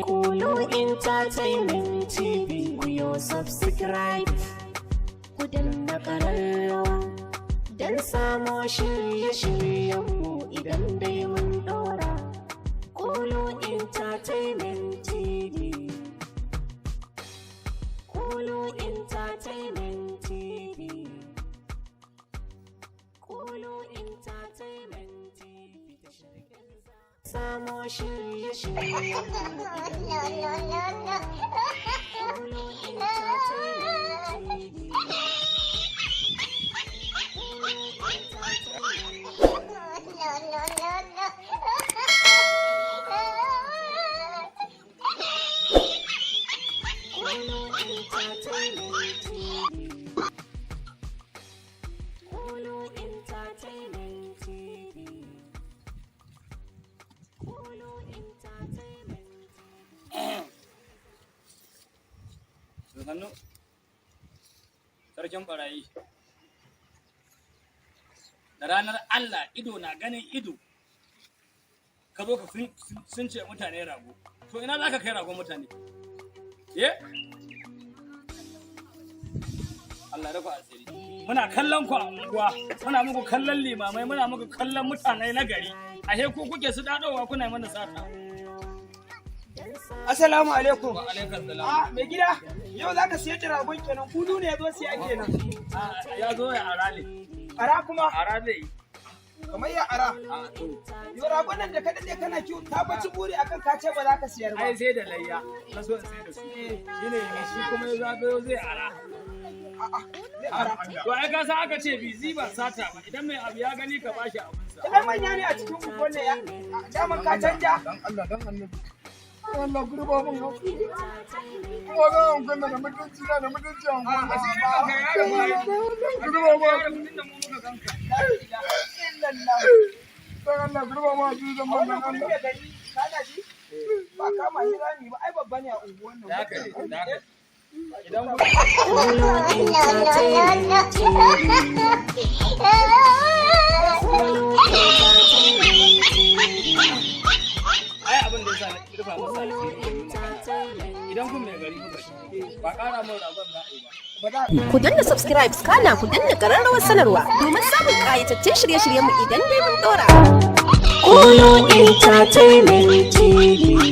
Kulu Entertainment TV, ku yo subscribe, ku danna ƙararrawa don samo shirye-shiryenmu idan dai mun ɗora. Kulu Entertainment TV. Kulu Entertainment TV. Kulu Entertainment TV. Samo shirye-shiryenmu idan dai mun ɗora. Kulu Entertainment TV. Kulu Entertainment. No. Kulu Entertainment TV. Kulu Entertainment TV. Kulu Entertainment. Sannu, sarkin barayi. Da ranar Allah, ido na ganin ido, ka zo ka sun ce mutane rago. To, ina za ka kai ragon mutane? Ye? Allah rufa asiri. Muna kallon ku a unguwa, muna muku kallon limamai, muna muku kallon mutane na gari. Ashe ku kuke su dadowa kuna mana sata. Assalamu alaikum. Wa alaikum salam. Ah, mai gida, yau za ka siyar da ragon kenan, kudu ne ya zo siya kenan. Ah, ya zo ya ara ne. Ara kuma? Ara zai yi. Kamar ya ara? A to. Yau ragon nan da ka daɗe kana kiwo, ka baci buri akan ka ce ba za ka siyar ba. Ai sai da layya na so in sai da su, shine mai shi kuma ya zagayo zai ara. A'a, zai ara. To, ai ka san aka ce bizi ba sata ba, idan mai abu ya gani, ka bashi abinsa. Ai manya ne a cikin unguwar ne ya. Daman ka canja. Dan Allah, dan Annabi, Allah ku ruba mun hakuri. Kuma ga an da mutunci na da mutunci an A sai dai ka yaro mai. Ku ruba mun. Tunda mu muka ganka. La ilaha illallah. Dan Allah ku ruba mun asiri, dan A wannan manzon gurin Allah. mai gari, kana ji? Ba kama ni rami ba, ai babba ne a unguwar nan. Da haka ne, da haka idan ku Kulu Entertainment TV. Kulu Entertainment TV. Ai abin da yasa na rufa masa asiri da yi magana, idan kun mai gari kuka ci, ba ƙara mun ragon za a yi ba. Ba za a Ku danna subscribe, kana ku danna ƙararrawar sanarwa domin samun ƙayatattun shirye-shiryenmu idan dai mun ɗora. Kulu Entertainment TV.